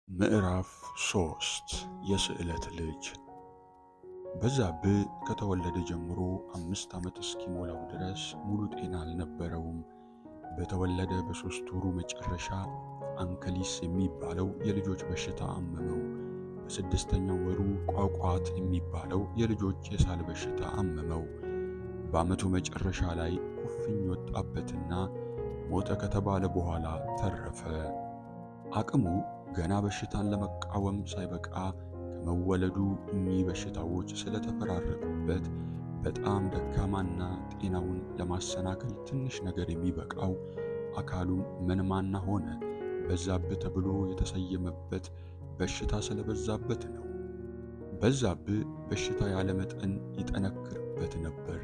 ምዕራፍ 3፣ የስዕለት ልጅ። በዛብህ ከተወለደ ጀምሮ 5 ዓመት እስኪሞላው ድረስ ሙሉ ጤና አልነበረውም። በተወለደ በ3 ወሩ መጨረሻ አንከሊስ የሚባለው የልጆች በሽታ አመመው። በ6ኛው ወሩ ቋቋት የሚባለው የልጆች የሳል በሽታ አመመው። በዓመቱ መጨረሻ ላይ ኩፍኝ ወጣበትና ሞተ ከተባለ በኋላ ተረፈ። አቅሙ ገና በሽታን ለመቃወም ሳይበቃ ከመወለዱ እኚህ በሽታዎች ስለተፈራረቁበት በጣም ደካማና ጤናውን ለማሰናከል ትንሽ ነገር የሚበቃው አካሉም መንማና ሆነ። በዛብህ ተብሎ የተሰየመበት በሽታ ስለበዛበት ነው። በዛብህ በሽታ ያለ መጠን ይጠነክርበት ነበር።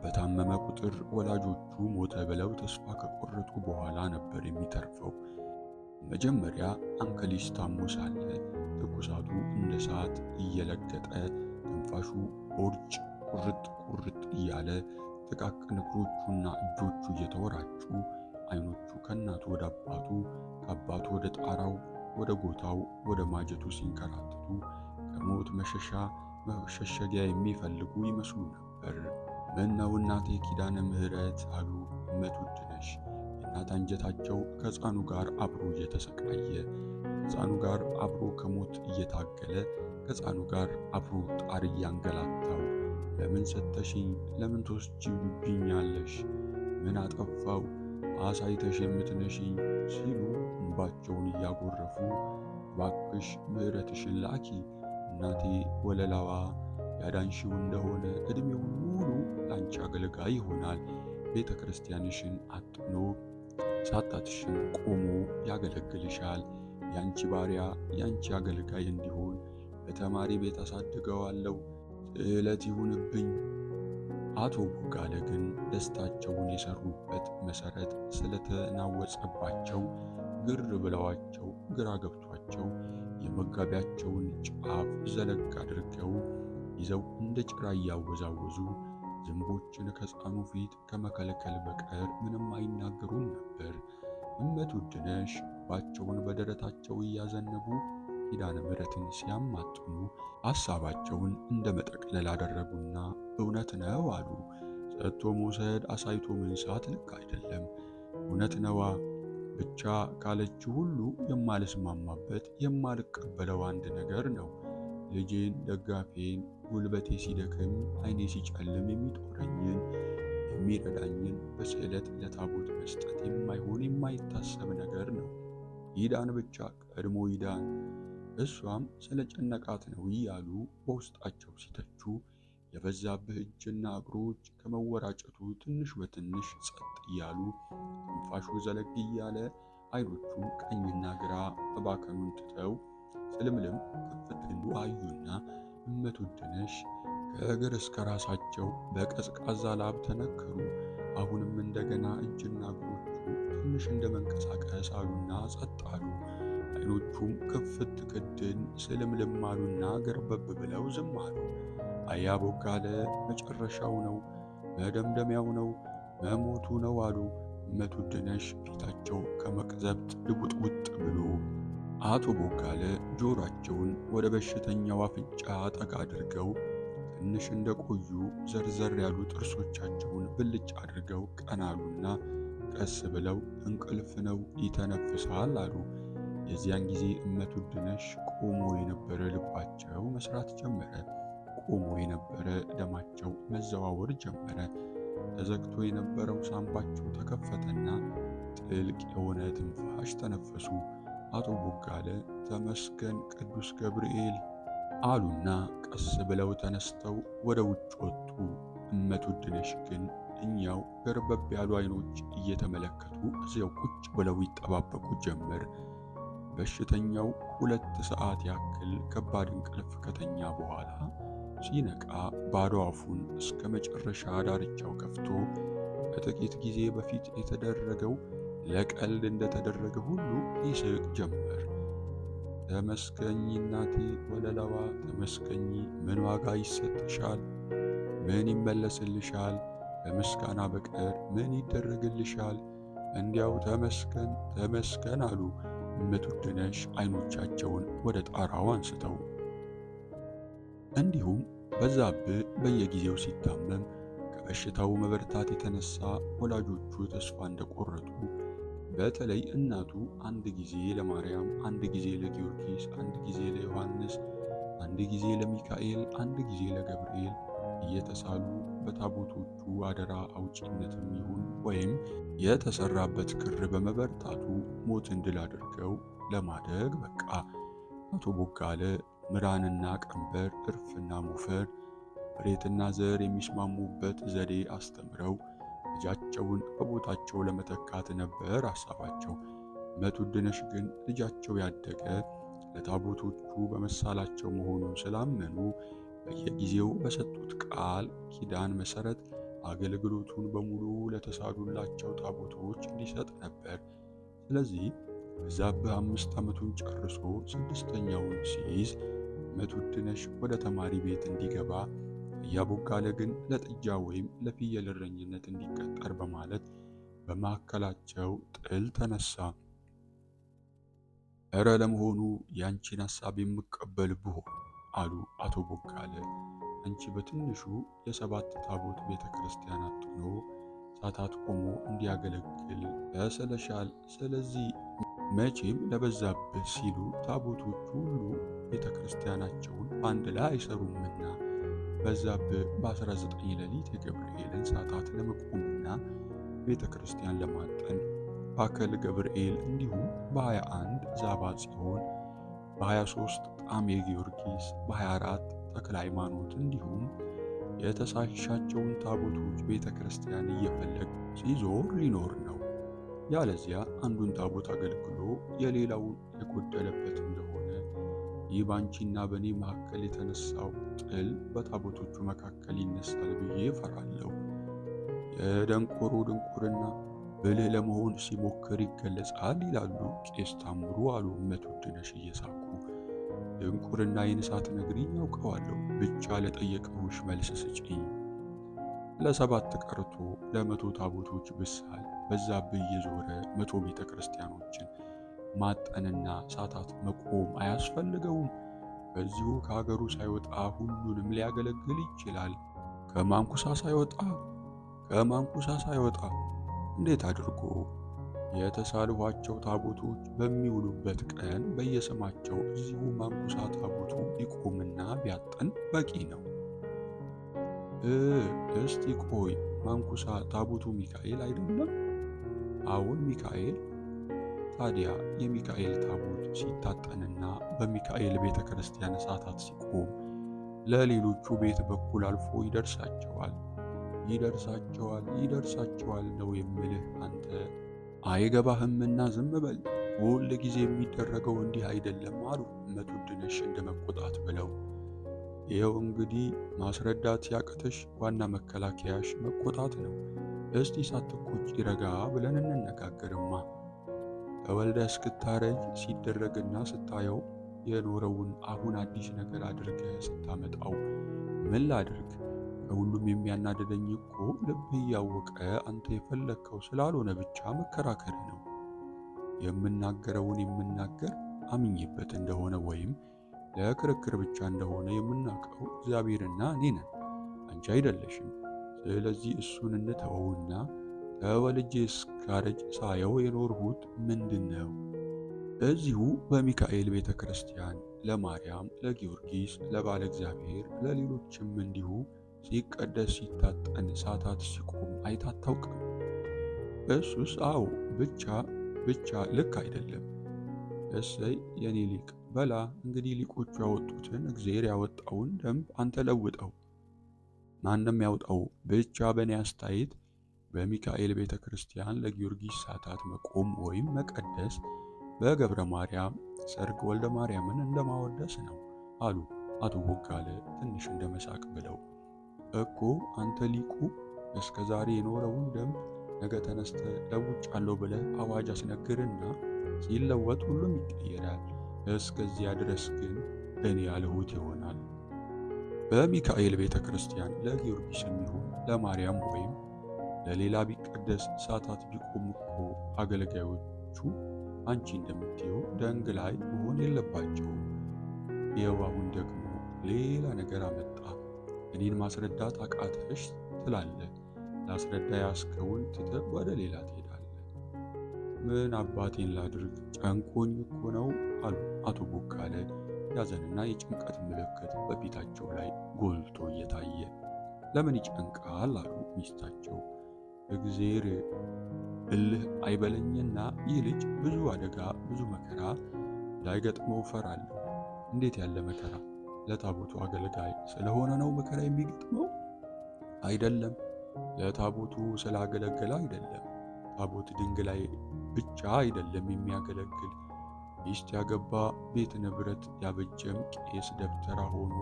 በታመመ ቁጥር ወላጆቹ ሞተ ብለው ተስፋ ከቆረጡ በኋላ ነበር የሚተርፈው። መጀመሪያ አንከሊስ ታሞ ሳለ ትኩሳቱ እንደ እሳት እየለገጠ፣ ትንፋሹ ቦርጭ ቁርጥ ቁርጥ እያለ፣ ጥቃቅን እግሮቹና እጆቹ እየተወራጩ፣ አይኖቹ ከእናቱ ወደ አባቱ፣ ከአባቱ ወደ ጣራው፣ ወደ ጎታው፣ ወደ ማጀቱ ሲንከራተቱ ከሞት መሸሻ መሸሸጊያ የሚፈልጉ ይመስሉ ነበር። ምነው እናቴ ኪዳነ ምሕረት አሉ እመት ውድነሽ። የእናት አንጀታቸው ከሕፃኑ ጋር አብሮ እየተሰቃየ፣ ከሕፃኑ ጋር አብሮ ከሞት እየታገለ፣ ከሕፃኑ ጋር አብሮ ጣር እያንገላታው፣ ለምን ሰተሽኝ? ለምን ትወስጂብኛለሽ? ምን አጠፋው? አሳይተሽ የምትነሽኝ ሲሉ እንባቸውን እያጎረፉ እባክሽ ምሕረትሽን ላኪ እናቴ ወለላዋ፣ ያዳንሽው እንደሆነ ዕድሜውን ሙሉ ላንቺ አገልጋይ ይሆናል። ቤተ ክርስቲያንሽን አጥኖ ሳታትሽን ቆሞ ያገለግልሻል። ያንቺ ባሪያ ያንቺ አገልጋይ እንዲሆን በተማሪ ቤት አሳድገዋለሁ። ስዕለት ይሁንብኝ። አቶ ቦጋለ ግን ደስታቸውን የሰሩበት መሰረት ስለተናወጸባቸው ግር ብለዋቸው ግራ ገብቷቸው የመጋቢያቸውን ጫፍ ዘለግ አድርገው ይዘው እንደ ጭራ እያወዛወዙ ዝንቦችን ከሕፃኑ ፊት ከመከልከል በቀር ምንም አይናገሩም ነበር። እመት ውድነሽ ባቸውን በደረታቸው እያዘነቡ ኪዳነ ምሕረትን ሲያማጥኑ ሐሳባቸውን እንደ መጠቅለል አደረጉና እውነት ነው አሉ። ሰጥቶ መውሰድ አሳይቶ መንሳት ልክ አይደለም። እውነት ነዋ። ብቻ ካለችው ሁሉ የማልስማማበት የማልቀበለው አንድ ነገር ነው። ልጄን፣ ደጋፊን፣ ጉልበቴ ሲደክም አይኔ ሲጨልም የሚጦረኝን የሚረዳኝን በስዕለት ለታቦት መስጠት የማይሆን የማይታሰብ ነገር ነው። ይዳን ብቻ ቀድሞ ይዳን፣ እሷም ስለጨነቃት ነው እያሉ በውስጣቸው ሲተቹ የበዛብህ እጅና እግሮች ከመወራጨቱ ትንሽ በትንሽ ጸጥ እያሉ፣ ትንፋሹ ዘለግ እያለ፣ አይኖቹም ቀኝና ግራ መባከኑን ትተው ስልምልም ክፍት አዩና እመት ውድነሽ ከእግር እስከ ራሳቸው በቀዝቃዛ ላብ ተነከሩ። አሁንም እንደገና እጅና እግሮቹ ትንሽ እንደ መንቀሳቀስ አሉና ጸጥ አሉ። አይኖቹም ክፍት ክድን ስልምልም አሉና ገርበብ ብለው ዝም አሉ። አያ ቦጋለ መጨረሻው ነው፣ መደምደሚያው ነው፣ መሞቱ ነው አሉ እመት ውድነሽ ፊታቸው ከመቅዘብት ልውጥውጥ ብሎ። አቶ ቦጋለ ጆሮአቸውን ወደ በሽተኛው አፍንጫ ጠጋ አድርገው ትንሽ እንደቆዩ ዘርዘር ያሉ ጥርሶቻቸውን ብልጭ አድርገው ቀናሉና ቀስ ብለው እንቅልፍ ነው ይተነፍሳል አሉ። የዚያን ጊዜ እመት ውድነሽ ቆሞ የነበረ ልባቸው መስራት ጀመረ። ቆሞ የነበረ ደማቸው መዘዋወር ጀመረ። ተዘግቶ የነበረው ሳምባቸው ተከፈተና ጥልቅ የሆነ ትንፋሽ ተነፈሱ። አቶ ቦጋለ ተመስገን ቅዱስ ገብርኤል አሉና ቀስ ብለው ተነስተው ወደ ውጭ ወጡ። እመት ውድነሽ ግን እኛው ገርበብ ያሉ አይኖች እየተመለከቱ እዚያው ቁጭ ብለው ይጠባበቁ ጀመር። በሽተኛው 2 ሰዓት ያክል ከባድ እንቅልፍ ከተኛ በኋላ ሲነቃ ባዶ አፉን እስከ መጨረሻ ዳርቻው ከፍቶ ከጥቂት ጊዜ በፊት የተደረገው ለቀልድ እንደተደረገ ሁሉ ይስቅ ጀመር። ተመስገኝ እናቴ ወለላዋ፣ ተመስገኝ። ምን ዋጋ ይሰጥሻል? ምን ይመለስልሻል? ከምስጋና በቀር ምን ይደረግልሻል? እንዲያው ተመስገን ተመስገን አሉ። እመትውድነሽ አይኖቻቸውን ወደ ጣራው አንስተው። እንዲሁም በዛብህ በየጊዜው ሲታመም ከበሽታው መበርታት የተነሳ ወላጆቹ ተስፋ እንደቆረጡ፣ በተለይ እናቱ አንድ ጊዜ ለማርያም፣ አንድ ጊዜ ለጊዮርጊስ፣ አንድ ጊዜ ለዮሐንስ፣ አንድ ጊዜ ለሚካኤል፣ አንድ ጊዜ ለገብርኤል እየተሳሉ በታቦቶቹ አደራ አውጪነትም ይሁን ወይም የተሰራበት ክር በመበርታቱ ሞትን ድል አድርገው ለማደግ በቃ። አቶ ቦጋለ ምራንና ቀንበር፣ እርፍና ሞፈር፣ መሬትና ዘር የሚስማሙበት ዘዴ አስተምረው ልጃቸውን በቦታቸው ለመተካት ነበር ሐሳባቸው። እመትውድነሽ ግን ልጃቸው ያደገ ለታቦቶቹ በመሳላቸው መሆኑን ስላመኑ በየጊዜው በሰጡት ቃል ኪዳን መሰረት አገልግሎቱን በሙሉ ለተሳሉላቸው ታቦቶች እንዲሰጥ ነበር። ስለዚህ በዛብህ 5 ዓመቱን ጨርሶ 6ኛውን ሲይዝ እመትውድነሽ ወደ ተማሪ ቤት እንዲገባ፣ እያቦጋለ ግን ለጥጃ ወይም ለፍየል እረኝነት እንዲቀጠር በማለት በመካከላቸው ጥል ተነሳ። እረ ለመሆኑ ያንቺን ሐሳብ የምቀበል ብሆን አሉ አቶ ቦጋለ። አንቺ በትንሹ የ7 ታቦት ቤተክርስቲያን አጥኖ ሳታት ቆሞ እንዲያገለግል ያሰለሻል። ስለዚህ መቼም ለበዛብህ ሲሉ ታቦቶቹ ሁሉ ቤተክርስቲያናቸውን በአንድ ላይ አይሰሩምና በዛብህ በ19 ሌሊት የገብርኤልን ሳታት ለመቆምና ቤተክርስቲያን ለማጠን ባከል ገብርኤል፣ እንዲሁም በ21 ዛባ ጽዮን፣ በ23 ጣሜ ጊዮርጊስ፣ በ24 ተክለ ሃይማኖት እንዲሁም የተሳሻቸውን ታቦቶች ቤተክርስቲያን እየፈለገ ሲዞር ሊኖር ነው። ያለዚያ አንዱን ታቦት አገልግሎ የሌላውን የጎደለበት እንደሆነ ይህ ባንቺና በኔ መካከል የተነሳው ጥል በታቦቶቹ መካከል ይነሳል ብዬ እፈራለሁ። የደንቆሮ ድንቁርና ብልህ ለመሆን ሲሞክር ይገለጻል ይላሉ ቄስ ታምሩ አሉ እመትውድነሽ እየሳቁ። ድንቁርናዬን ሳትነግሪኝ አውቀዋለሁ፣ ብቻ ለጠየቅሁሽ መልስ ስጪኝ። ለ7 ቀርቶ ለ100 ታቦቶች ብሳል በዛብህ እየዞረ 100 ቤተክርስቲያኖችን ማጠንና ሳታት መቆም አያስፈልገውም። ከዚሁ ከሀገሩ ሳይወጣ ሁሉንም ሊያገለግል ይችላል። ከማንኩሳ ሳይወጣ ከማንኩሳ ሳይወጣ እንዴት አድርጎ? የተሳልኋቸው ታቦቶች በሚውሉበት ቀን በየስማቸው እዚሁ ማንኩሳ ታቦቱ ቢቆምና ቢያጠን በቂ ነው። እስቲ ቆይ፣ ማንኩሳ ታቦቱ ሚካኤል አይደለም? አዎን ሚካኤል። ታዲያ የሚካኤል ታቦት ሲታጠንና በሚካኤል ቤተክርስቲያን ሳታት ሲቆም ለሌሎቹ ቤት በኩል አልፎ ይደርሳቸዋል። ይደርሳቸዋል ይደርሳቸዋል ነው የምልህ። አንተ አይገባህምና ዝም በል። ሁል ጊዜ የሚደረገው እንዲህ አይደለም አሉ እመትውድነሽ እንደመቆጣት ብለው። ይኸው እንግዲህ ማስረዳት ሲያቅትሽ ዋና መከላከያሽ መቆጣት ነው። እስቲ ሳትቆጪ ረጋ ብለን እንነጋገርማ። ተወልደ እስክታረጅ ሲደረግና ስታየው የኖረውን አሁን አዲስ ነገር አድርገህ ስታመጣው ምን ላድርግ? ከሁሉም የሚያናድደኝ እኮ ልብህ እያወቀ አንተ የፈለግከው ስላልሆነ ብቻ መከራከር ነው። የምናገረውን የምናገር አምኜበት እንደሆነ ወይም ለክርክር ብቻ እንደሆነ የምናውቀው እግዚአብሔርና እኔ ነን፣ አንቺ አይደለሽም። ስለዚህ እሱን እንተወውና ተወልጄ እስካረጅ ሳየው የኖርሁት ምንድነው? እዚሁ በሚካኤል ቤተክርስቲያን ለማርያም፣ ለጊዮርጊስ፣ ለባለ እግዚአብሔር፣ ለሌሎችም እንዲሁ ሲቀደስ ሲታጠን ሳታት ሲቆም አይታ አታውቅም? እሱስ አዎ፣ ብቻ ብቻ ልክ አይደለም። እሰይ የኔ ሊቅ በላ እንግዲህ ሊቆቹ ያወጡትን እግዚአብሔር ያወጣውን ደንብ አንተ ለውጠው። ማንም ያውጣው ብቻ በኔ አስተያየት በሚካኤል ቤተክርስቲያን ለጊዮርጊስ ሳታት መቆም ወይም መቀደስ በገብረ ማርያም ሰርግ ወልደ ማርያምን እንደማወደስ ነው አሉ አቶ ቦጋለ ትንሽ እንደመሳቅ ብለው። እኮ አንተ ሊቁ እስከ ዛሬ የኖረውን ደንብ ነገ ተነስተ ለውጫለሁ ብለህ አዋጅ አስነግርና ሲለወጥ ሁሉም ይቀየራል። እስከዚያ ድረስ ግን እኔ ያልሁት ይሆናል። በሚካኤል ቤተክርስቲያን ለጊዮርጊስም ይሁን ለማርያም ወይም ለሌላ ቢቀደስ ሳታት ቢቆም እኮ አገልጋዮቹ አንቺ እንደምትይው ደንግላይ መሆን የለባቸውም። ይኸው አሁን ደግሞ ሌላ ነገር አመጣ። እኔን ማስረዳት አቃተሽ ትላለህ። ላስረዳ ያስከውን ትተህ ወደ ሌላ ትሄዳለህ። ምን አባቴን ላድርግ ጨንቆኝ እኮ ነው አሉ አቶ ቦጋለ። ያዘንና የጭንቀት ምልክት በፊታቸው ላይ ጎልቶ እየታየ። ለምን ይጨንቃል አሉ ሚስታቸው። እግዜር እልህ አይበለኝና ይህ ልጅ ብዙ አደጋ ብዙ መከራ እንዳይገጥመው እፈራለሁ። እንዴት ያለ መከራ! ለታቦቱ አገልጋይ ስለሆነ ነው መከራ የሚገጥመው? አይደለም፣ ለታቦቱ ስላገለገለ አይደለም። ታቦት ድንግላይ ብቻ አይደለም የሚያገለግል። ሚስት ያገባ ቤት ንብረት ያበጀም ቄስ ደብተራ ሆኖ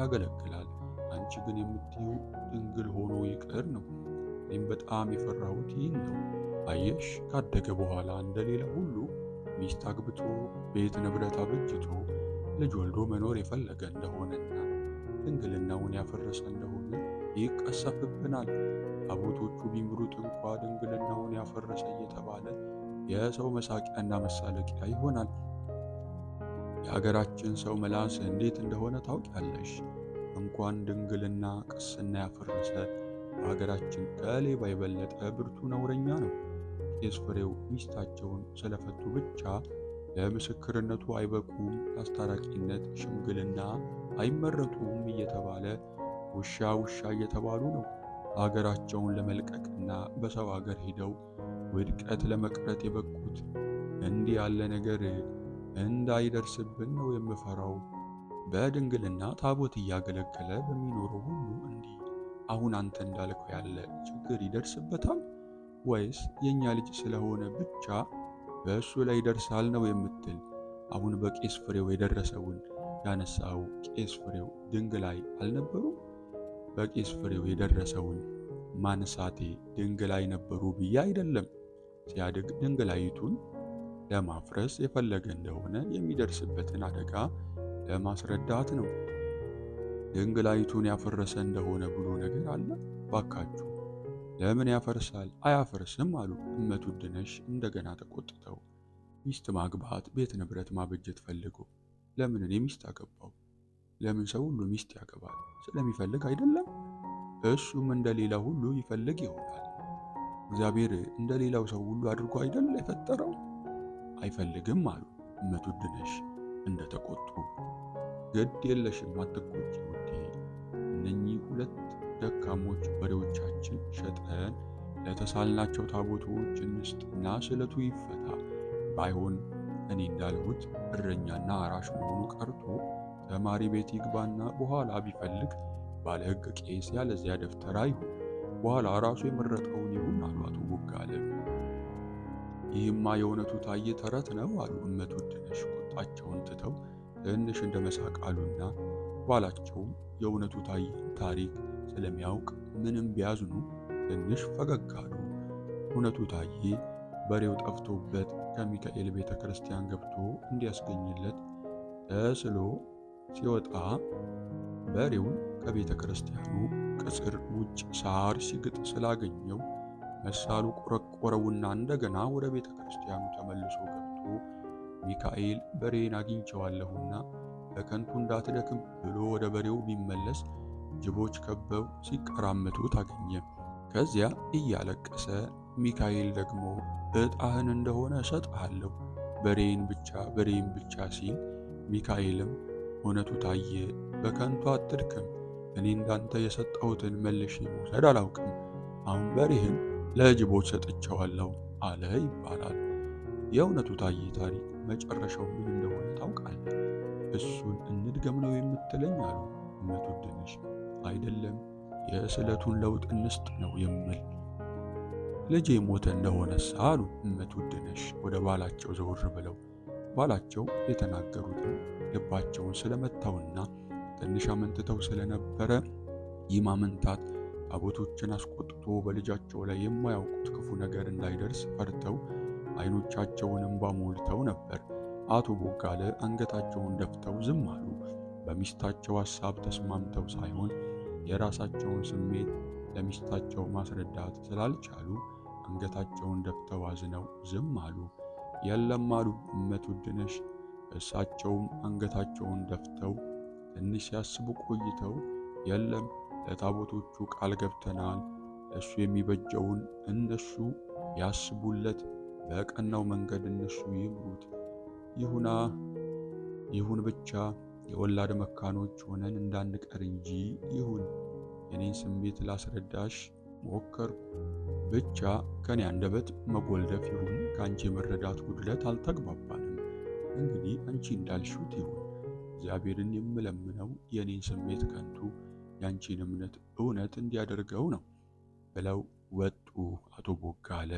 ያገለግላል። አንቺ ግን የምትይው ድንግል ሆኖ ይቅር ነው። እኔም በጣም የፈራሁት ይህን ነው። አየሽ፣ ካደገ በኋላ እንደሌላ ሁሉ ሚስት አግብቶ ቤት ንብረት አበጅቶ ልጅ ወልዶ መኖር የፈለገ እንደሆነና ድንግልናውን ያፈረሰ እንደሆነ ይቀሰፍብናል። ታቦቶቹ ቢምሩት እንኳ ድንግልናውን ያፈረሰ እየተባለ የሰው መሳቂያና መሳለቂያ ይሆናል። የሀገራችን ሰው ምላስ እንዴት እንደሆነ ታውቂያለሽ። እንኳን ድንግልና ቅስና ያፈረሰ በሀገራችን ከሌባ የበለጠ ብርቱ ነውረኛ ነው። ቄስ ፍሬው ሚስታቸውን ስለፈቱ ብቻ ለምስክርነቱ አይበቁም፣ ለአስታራቂነት ሽምግልና አይመረጡም እየተባለ ውሻ ውሻ እየተባሉ ነው። ሀገራቸውን ለመልቀቅና በሰው ሀገር ሂደው ውድቀት ለመቅረት የበቁት። እንዲህ ያለ ነገር እንዳይደርስብን ነው የምፈራው። በድንግልና ታቦት እያገለገለ በሚኖረው ሁሉ እንዲህ አሁን አንተ እንዳልከው ያለ ችግር ይደርስበታል ወይስ የኛ ልጅ ስለሆነ ብቻ በእሱ ላይ ይደርሳል ነው የምትል? አሁን በቄስ ፍሬው የደረሰውን ያነሳው ቄስ ፍሬው ድንግላይ አልነበሩም? በቄስ ፍሬው የደረሰውን ማንሳቴ ድንግላይ ነበሩ ብዬ አይደለም። ሲያድግ ድንግላይቱን ለማፍረስ የፈለገ እንደሆነ የሚደርስበትን አደጋ ለማስረዳት ነው። ድንግላይቱን ያፈረሰ እንደሆነ ብሎ ነገር አለ? ባካችሁ ለምን ያፈርሳል? አያፈርስም አሉ እመቱ ድነሽ እንደገና ተቆጥተው። ሚስት ማግባት ቤት ንብረት ማበጀት ፈልጎ ለምን እኔ ሚስት አገባው? ለምን ሰው ሁሉ ሚስት ያገባል? ስለሚፈልግ አይደለም? እሱም እንደሌላ ሁሉ ይፈልግ ይሆናል። እግዚአብሔር እንደሌላው ሰው ሁሉ አድርጎ አይደል የፈጠረው? አይፈልግም አሉ እመቱ ድነሽ እንደተቆጡ። ግድ የለሽም አትቆጪ ውዴ። እነኚህ ሁለት ደካሞች በሬዎቻችን ሸጠን ለተሳልናቸው ታቦቶች እንስጥና ስለቱ ይፈታ። ባይሆን እኔ እንዳልሁት እረኛና አራሽ መሆኑ ቀርቶ ተማሪ ቤት ይግባና በኋላ ቢፈልግ ባለ ሕግ ቄስ፣ ያለዚያ ደብተራ ይሁን፣ በኋላ ራሱ የመረጠውን ይሁን አሉ አቶ ቦጋለ። ይህማ የእውነቱ ታየ ተረት ነው አሉ እመቱ ድነሽ ቁጣቸውን ትተው ትንሽ እንደ መሳቅ አሉና፣ ባላቸውም የእውነቱ ታየን ታሪክ ስለሚያውቅ ምንም ቢያዝኑ ትንሽ ፈገግ አሉ። እውነቱ ታዬ በሬው ጠፍቶበት ከሚካኤል ቤተ ክርስቲያን ገብቶ እንዲያስገኝለት ተስሎ ሲወጣ በሬውን ከቤተ ክርስቲያኑ ቅጽር ውጭ ሳር ሲግጥ ስላገኘው መሳሉ ቆረቆረውና እንደገና ወደ ቤተ ክርስቲያኑ ተመልሶ ገብቶ ሚካኤል በሬን አግኝቼዋለሁና በከንቱ እንዳትደክም ብሎ ወደ በሬው ቢመለስ ጅቦች ከበው ሲቀራመቱት አገኘ። ከዚያ እያለቀሰ ሚካኤል ደግሞ ዕጣህን እንደሆነ እሰጥሃለሁ በሬን ብቻ በሬን ብቻ ሲል፣ ሚካኤልም እውነቱ ታየ በከንቱ አትድክም፣ እኔ እንዳንተ የሰጠሁትን መልሼ መውሰድ አላውቅም። አሁን በሬህን ለጅቦች ሰጥቼዋለሁ አለ ይባላል። የእውነቱ ታየ ታሪክ መጨረሻው ምን እንደሆነ ታውቃለህ? እሱን እንድገም ነው የምትለኝ አሉ እመቱ ድንሽ። አይደለም፣ የስለቱን ለውጥ እንስጥ ነው የምል። ልጄ ሞተ እንደሆነስ አሉ እመቱ ድነሽ ወደ ባላቸው ዘወር ብለው። ባላቸው የተናገሩትን ልባቸውን ስለመታውና ትንሽ አመንትተው ስለነበረ ይህ ማመንታት ታቦቶችን አስቆጥቶ በልጃቸው ላይ የማያውቁት ክፉ ነገር እንዳይደርስ ፈርተው አይኖቻቸውን እንባ ሞልተው ነበር። አቶ ቦጋለ አንገታቸውን ደፍተው ዝም አሉ። በሚስታቸው ሐሳብ ተስማምተው ሳይሆን የራሳቸውን ስሜት ለሚስታቸው ማስረዳት ስላልቻሉ አንገታቸውን ደፍተው አዝነው ዝም አሉ። የለም አሉ እመት ውድነሽ። እሳቸውም አንገታቸውን ደፍተው ትንሽ ሲያስቡ ቆይተው የለም ለታቦቶቹ ቃል ገብተናል፣ ለእሱ የሚበጀውን እነሱ ያስቡለት፣ በቀናው መንገድ እነሱ ይምሩት፣ ይሁና ይሁን ብቻ የወላድ መካኖች ሆነን እንዳንቀር እንጂ ይሁን። የኔን ስሜት ላስረዳሽ ሞከርኩ። ብቻ ከኔ አንደበት መጎልደፍ ይሁን ከአንቺ የመረዳት ጉድለት አልተግባባንም። እንግዲህ አንቺ እንዳልሽውት ይሁን። እግዚአብሔርን የምለምነው የኔን ስሜት ከንቱ ያንቺን እምነት እውነት እንዲያደርገው ነው ብለው ወጡ አቶ ቦጋለ።